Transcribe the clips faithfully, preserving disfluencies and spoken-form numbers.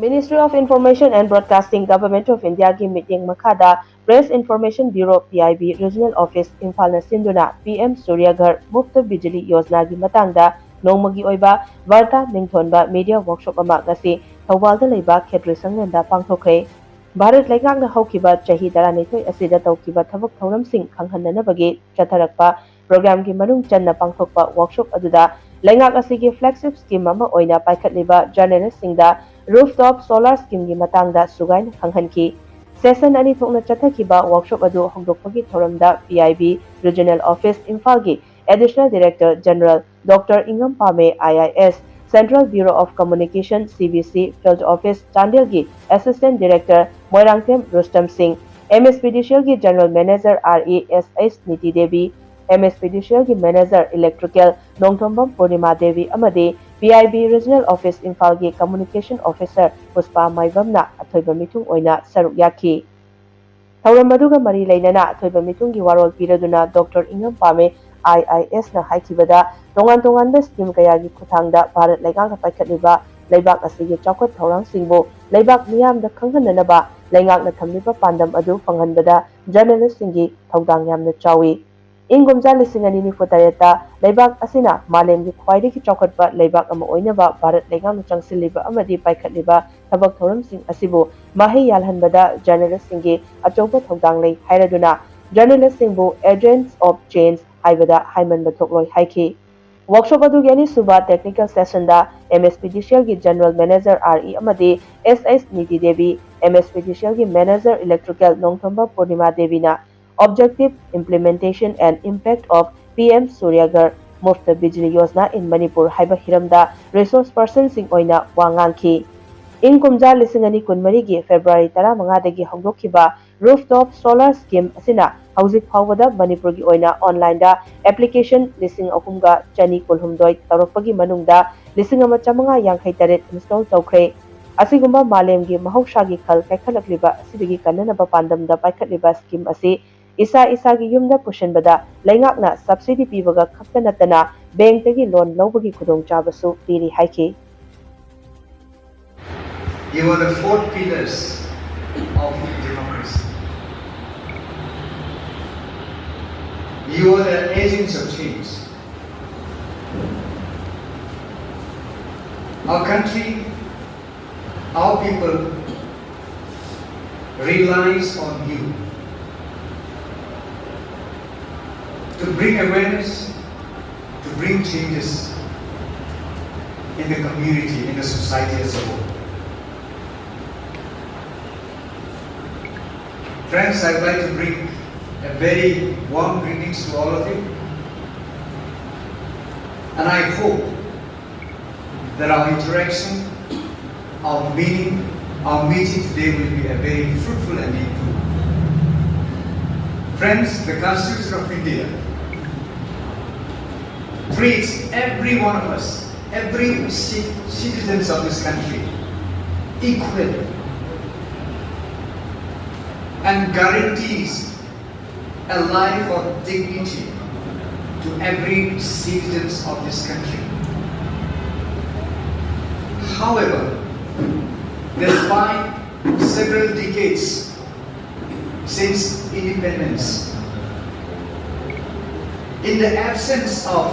Ministry of Information and Broadcasting, Government of India ꯒꯤ ꯃꯤꯠꯌꯦꯡ ꯃꯈꯥꯗ Press Information Bureau, P I B, Regional Office, ꯏꯝꯐꯥꯜꯅ ꯁꯤꯟꯗꯨꯅ P M Surya Ghar Muft Bijli Yojana ꯒꯤ ꯃꯇꯥꯡꯗ ꯅꯣꯡꯃꯒꯤ ꯑꯣꯏꯕ ꯋꯥꯔꯇꯥ ꯃꯤꯡꯊꯣꯟꯕ media workshop ꯑꯃ ꯉꯁꯤ ꯊꯧꯕꯥꯜꯗ ꯂꯩꯕ ꯈꯦꯇ꯭ꯔꯤ ꯁꯪꯂꯦꯟꯗ ꯄꯥꯡꯊꯣꯛꯈ꯭ꯔꯦ꯫ ꯚꯥꯔꯠ ꯂꯩꯉꯥꯛꯅ ꯍꯧꯈꯤꯕ ꯆꯍꯤ ꯇꯔꯥꯅꯤꯊꯣꯏ ꯑꯁꯤꯗ ꯇꯧꯈꯤꯕ ꯊꯕꯛ ꯊꯧꯔꯝꯁꯤꯡ ꯈꯪꯍꯟꯅꯅꯕꯒꯤ ꯆꯠꯊꯔꯛꯄ program ꯒꯤ ꯃꯅꯨꯡ ꯆꯟꯅ ꯄꯥꯡꯊꯣꯛꯄ workshop ꯑꯗꯨꯗ ꯂꯩꯉꯥꯛ ꯑꯁꯤꯒꯤ flagship scheme ꯑꯃ ꯑꯣꯏꯅ ꯄꯥꯏꯈꯠꯂꯤꯕ journalist ꯁꯤꯡꯗ rooftop solar scheme ꯒꯤ ꯃꯇꯥꯡꯗ ꯁꯨꯒꯥꯏꯅ ꯈꯪꯍꯟꯈꯤ꯫ Session ꯑꯅꯤ ꯊꯣꯛꯅ ꯆꯠꯊꯈꯤꯕ workshop ꯑꯗꯨ ꯍꯧꯗꯣꯛꯄꯒꯤ ꯊꯧꯔꯝꯗ P I B Regional Office ꯏꯝꯐꯥꯜꯒꯤ Additional Director General Doctor ꯏꯉꯝ ꯄꯥꯃꯦ, I I S, Central Bureau of Communication, C B C, Field Office ꯆꯥꯟꯗꯦꯜꯒꯤ Assistant Director ꯃꯣꯏꯔꯥꯡꯊꯦꯝ ꯔꯨꯁꯇꯝ ꯁꯤꯡ, M S P D C L ꯒꯤ General Manager R E S S ꯅꯤꯇꯤ Devi, M S P D C L ꯒꯤ Manager Electrical Nongthombam ꯄꯨꯔꯅꯤꯃꯥ ꯗꯦꯕꯤ ꯑꯃꯗꯤ P I B Regional Office ꯏꯝꯐꯥꯜꯒꯤ Communication Officer ꯄꯨꯁꯄꯥ ꯃꯥꯏꯕꯝꯅ ꯑꯊꯣꯏꯕ ꯃꯤꯊꯨꯡ ꯑꯣꯏꯅ ꯁꯔꯨꯛ ꯌꯥꯈꯤ꯫ ꯊꯧꯔꯝ ꯑꯗꯨꯒ ꯃꯔꯤ ꯂꯩꯅꯅ ꯑꯊꯣꯏꯕ ꯃꯤꯊꯨꯡꯒꯤ ꯋꯥꯔꯣꯜ ꯄꯤꯔꯗꯨꯅ Doctor ꯏꯉꯝ ꯄꯥꯃꯦ, I I S ꯅ ꯍꯥꯏꯈꯤꯕꯗ, ꯇꯣꯉꯥꯟ ꯇꯣꯉꯥꯟꯕ scheme ꯀꯌꯥꯒꯤ ꯈꯨꯠꯊꯥꯡꯗ ꯚꯥꯔꯠ ꯂꯩꯉꯥꯛꯅ ꯄꯥꯏꯈꯠꯂꯤꯕ ꯂꯩꯕꯥꯛ ꯑꯁꯤꯒꯤ ꯆꯥꯎꯈꯠ ꯊꯧꯔꯥꯡꯁꯤꯡꯕꯨ ꯂꯩꯕꯥꯛ ꯃꯤꯌꯥꯝꯗ ꯈꯪꯍꯟꯅꯅꯕ ꯂꯩꯉꯥꯛꯅ ꯊꯝꯂꯤꯕ ꯄꯥꯟꯗꯝ ꯑꯗꯨ ꯐꯪꯍꯟꯕꯗ journalist ꯁꯤꯡꯒꯤ ꯊꯧꯗꯥꯡ ꯌꯥꯝꯅ ꯆꯥꯎꯏ꯫ ꯏꯪ ꯀꯨꯝꯖꯥ ꯂꯤꯁꯤꯡ ꯑꯅꯤ ꯅꯤꯐꯨ ꯇꯔꯦꯠꯇ ꯂꯩꯕꯥꯛ ꯑꯁꯤꯅ ꯃꯥꯂꯦꯝꯒꯤ ꯈ꯭ꯋꯥꯏꯗꯒꯤ ꯆꯥꯎꯈꯠꯄ ꯂꯩꯕꯥꯛ ꯑꯃ ꯑꯣꯏꯅꯕ ꯚꯥꯔꯠ ꯂꯩꯉꯥꯛꯅ ꯆꯪꯁꯤꯜꯂꯤꯕ ꯑꯃꯗꯤ ꯄꯥꯏꯈꯠꯂꯤꯕ ꯊꯕꯛ ꯊꯧꯔꯝꯁꯤꯡ ꯑꯁꯤꯕꯨ ꯃꯍꯩ ꯌꯥꯜꯍꯟꯕꯗ journalist ꯁꯤꯡꯒꯤ ꯑꯆꯧꯕ ꯊꯧꯗꯥꯡ ꯂꯩ ꯍꯥꯏꯔꯗꯨꯅ, journalist ꯁꯤꯡꯕꯨ agents of change ꯍꯥꯏꯕꯗ ꯍꯥꯏꯃꯟꯕ ꯊꯣꯛꯂꯣꯏ ꯍꯥꯏꯈꯤ꯫ Workshop ꯑꯗꯨꯒꯤ ꯑꯅꯤꯁꯨꯕ technical session ꯗ M S P D C L ꯒꯤ General Manager R E ꯑꯃꯗꯤ S S ꯅꯤꯇꯤ Devi, M S P D C L ꯒꯤ Manager Electrical ꯅꯣꯡꯊꯣꯝꯕ Purnima ꯗꯦꯕꯤꯅ Objective, Implementation and Impact of P M Surya Ghar Muft Bijli Yojana in Manipur ꯍꯥꯏꯕ ꯍꯤꯔꯝꯗ resource person ꯁꯤꯡ ꯑꯣꯏꯅ ꯋꯥ ꯉꯥꯡꯈꯤ꯫ ꯏꯪ ꯀꯨꯝꯖꯥ ꯂꯤꯁꯤꯡ ꯑꯅꯤ ꯀꯨꯟꯃꯔꯤꯒꯤ February ꯇꯔꯥꯃꯉꯥꯗꯒꯤ ꯍꯧꯗꯣꯛꯈꯤꯕ rooftop solar scheme ꯑꯁꯤꯅ ꯍꯧꯖꯤꯛ ꯐꯥꯎꯕꯗ ꯃꯅꯤꯄꯨꯔꯒꯤ ꯑꯣꯏꯅ online ꯗ application ꯂꯤꯁꯤꯡ ꯑꯍꯨꯝꯒ ꯆꯅꯤ ꯀꯨꯟꯍꯨꯝꯗꯣꯏ ꯇꯧꯔꯛꯄꯒꯤ ꯃꯅꯨꯡꯗ ꯂꯤꯁꯤꯡ ꯑꯃ ꯆꯥꯃꯉꯥ ꯌꯥꯡꯈꯩ ꯇꯔꯦꯠ install ꯇꯧꯈ꯭ꯔꯦ꯫ ꯑꯁꯤꯒꯨꯝꯕ ꯃꯥꯂꯦꯝꯒꯤ ꯃꯍꯧꯁꯥꯒꯤ ꯈꯜ ꯀꯥꯏꯈꯠꯂꯛꯂꯤꯕ ꯑꯁꯤꯗꯒꯤ ꯀꯟꯅꯅꯕ ꯄꯥꯟꯗꯝꯗ ꯄꯥꯏꯈꯠꯂꯤꯕ scheme ꯑꯁꯤ ꯏꯁꯥ ꯏꯁꯥꯒꯤ ꯌꯨꯝꯗ ꯄꯨꯁꯤꯟꯕꯗ ꯂꯩꯉꯥꯛꯅ subsidy ꯄꯤꯕꯒ ꯈꯛꯇ ꯅꯠꯇꯅ bank ꯇꯒꯤ loan ꯂꯧꯕꯒꯤ ꯈꯨꯗꯣꯡꯆꯥꯕꯁꯨ ꯄꯤꯔꯤ ꯍꯥꯏꯈꯤ꯫ You are the four pillars of democracy. You are the agents of change. Our country, our people relies on you to bring awareness, to bring changes in the community, in the society as a whole. Friends, I would like to bring a very warm greetings to all of you. And I hope that our interaction, our meeting, our meeting today will be a very fruitful and meaningful. Friends, the Constitution of India treats every one of us, every ci- citizens of this country, equally and guarantees a life of dignity to every citizens of this country. However, despite several decades since independence, in the absence of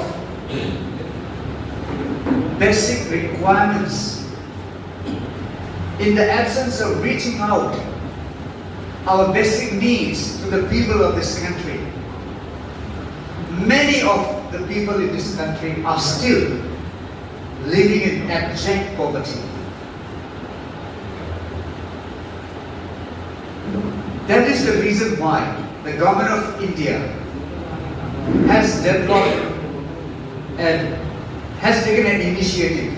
basic requirements, in the absence of reaching out our basic needs to the people of this country, many of the people in this country are still living in abject poverty. That is the reason why the government of India has developed and has taken an initiative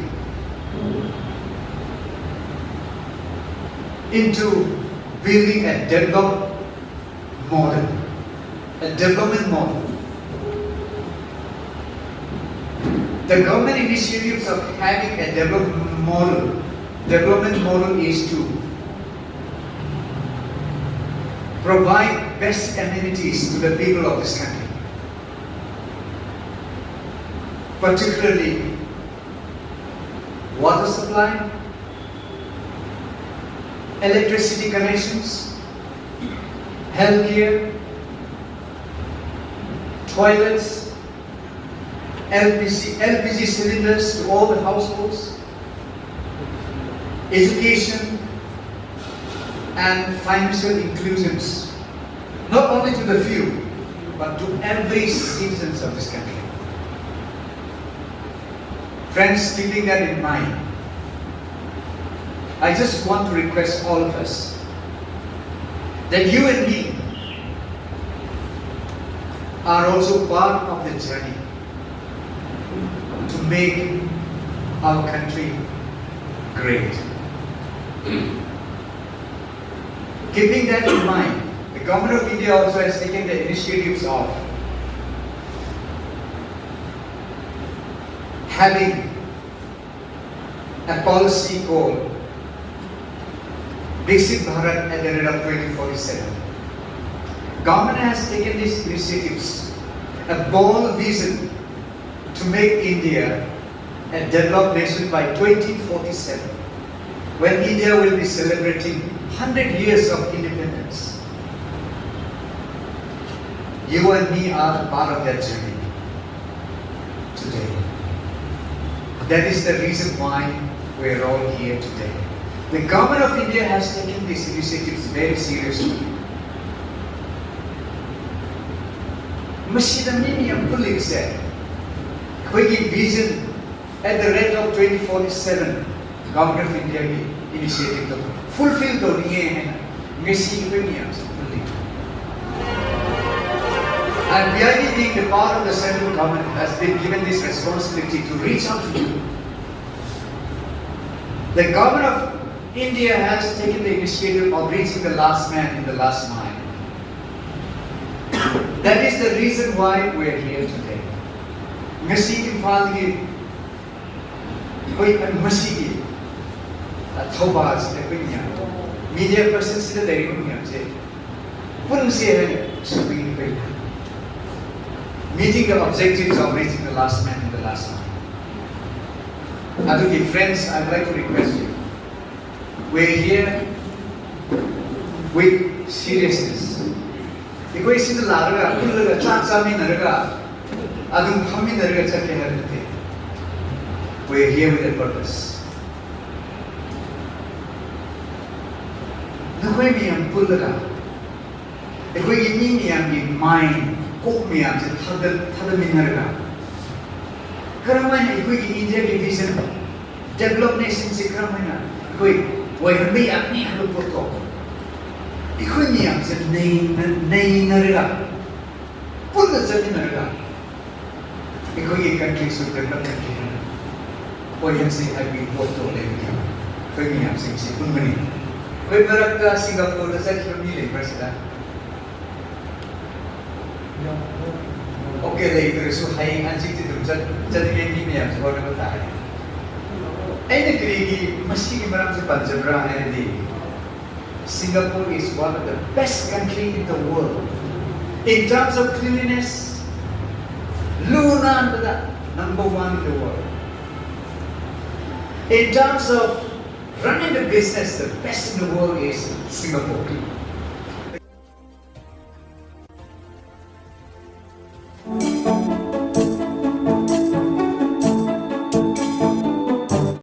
into building a developed model, a development model. The government initiatives of having a development model, development model is to provide basic amenities to the people of this country, particularly water supply, electricity connections, healthcare, toilets, L P G, L P G cylinders to all the households, education, and financial inclusions, not only to the few, but to every citizens of this country. Friends, keeping that in mind, I just want to request all of us that you and me are also part of the journey to make our country great. Keeping that in mind, the Government of India also has taken the initiatives of having a policy called Viksit Bharat at the rate of twenty forty-seven. Government has taken these initiatives, a bold vision to make India a developed nation by twenty forty-seven, when India will be celebrating one hundred years of independence. You and me are a part of that journey today. That is the reason why we're all here today. The government of India has taken these initiatives very seriously. ꯃꯁꯤꯗ ꯃꯤ ꯃꯌꯥꯝ ꯄꯨꯜꯂꯤꯕꯁꯦ ꯑꯩꯈꯣꯏꯒꯤ vision at the rate of twenty forty-seven, Government of India ꯒꯤ initiative ꯇꯣ fulfill ꯇꯧꯅꯤꯡꯉꯦ ꯍꯥꯏꯅ ꯉꯁꯤ ꯑꯩꯈꯣꯏ ꯃꯌꯥꯝꯁꯦ ꯄꯨꯜꯂꯤ꯫ And V I P, being the part of the central government, has been given this responsibility to reach out to you. The government of India has taken the initiative of reaching the last man in the last mile. That is the reason why we are here today. ꯉꯁꯤ ꯏꯝꯐꯥꯜꯒꯤ ꯑꯩꯈꯣꯏ ꯉꯁꯤꯒꯤ ꯊꯧꯕꯥꯜꯁꯤꯗ ꯑꯩꯈꯣꯏ ꯃꯌꯥꯝ media personꯁꯤꯗ ꯂꯩꯔꯤꯕ ꯃꯌꯥꯝꯁꯦ ꯄꯨꯟꯁꯦ ꯍꯥꯏꯅ ꯁꯨꯕꯤꯅꯤ ꯑꯩꯈꯣꯏꯅ meeting the objectives of reaching the last man in the last mile. ꯑꯗꯨꯒꯤ friends, I would like to request you, we're here With seriousness. ꯑꯩꯈꯣꯏ ꯁꯤꯗ ꯂꯥꯛꯂꯒ ꯄꯨꯜꯂꯒ ꯆꯥꯛ ꯆꯥꯃꯤꯟꯅꯔꯒ ꯑꯗꯨꯝ ꯐꯝꯃꯤꯟꯅꯔꯒ ꯆꯠꯀꯦ ꯍꯥꯏꯕ ꯅꯠꯇꯦ. We are here with a purpose. ꯅꯈꯣꯏ ꯃꯌꯥꯝ ꯄꯨꯜꯂꯒ ꯑꯩꯈꯣꯏꯒꯤ ꯃꯤ ꯃꯌꯥꯝꯒꯤ ꯃꯥꯏꯟ, ꯀꯣꯛ ꯃꯌꯥꯝꯁꯦ ꯊꯥꯗ- ꯊꯥꯗꯃꯤꯟꯅꯔꯒ ꯀꯔꯝꯍꯥꯏꯅ ꯑꯩꯈꯣꯏꯒꯤ ꯏꯟꯗꯤꯌꯥꯒꯤ ꯚꯤꯖꯟ, ꯗꯦꯕꯂꯞ ꯅꯦꯁꯟꯁꯦ ꯀꯔꯝꯍꯥꯏꯅ ꯑꯩꯈꯣꯏ ꯑꯣꯏꯍꯟꯕ ꯌꯥꯒꯅꯤ ꯍꯥꯏꯕ ꯄꯣꯠꯇꯣ ꯑꯩꯈꯣꯏ ꯃꯌꯥꯝꯁꯦ ꯅꯩꯅ- ꯅꯩꯅꯔꯒ, ꯄꯨꯟꯅ ꯆꯠꯃꯤꯟꯅꯔꯒ ꯑꯩꯈꯣꯏꯒꯤ ꯀꯟꯇ꯭ꯔꯤꯁꯨ ꯗꯦꯕꯂꯞ ꯀꯟꯇ꯭ꯔꯤ ꯑꯣꯏꯍꯟꯁꯤ ꯍꯥꯏꯕꯒꯤ ꯄꯣꯠꯇꯣ ꯂꯩꯕꯒꯤ ꯑꯩꯈꯣꯏ ꯃꯌꯥꯝꯁꯤꯡꯁꯤ ꯄꯨꯟꯕꯅꯤ. ꯑꯩꯈꯣꯏ ꯃꯔꯛꯇ ꯁꯤꯡꯒꯥꯄꯨꯔꯗ ꯆꯠꯈꯤꯕ ꯃꯤ ꯂꯩꯕ꯭ꯔꯥ ꯁꯤꯗ? ꯑꯣꯀꯦ, ꯂꯩꯇ꯭ꯔꯁꯨ ꯍꯌꯦꯡ ꯍꯪꯆꯤꯠꯇꯤ ꯑꯗꯨꯝ ꯆꯠ- ꯆꯠꯅꯤꯡꯉꯥꯏ ꯃꯤ ꯃꯌꯥꯝꯁꯨ ꯍꯣꯠꯅꯕ ꯇꯥꯔꯦ. ꯑꯩꯅ ꯀꯔꯤꯒꯤ ꯃꯁꯤꯒꯤ ꯃꯔꯝꯁꯦ ꯄꯟꯖꯕ꯭ꯔꯥ ꯍꯥꯏꯔꯗꯤ, Singapore is one of the best country in the world in terms of cleanliness. ꯂꯨ ꯅꯥꯟꯕꯗ number one in the world. In terms of running the business, the best in the world is Singapore.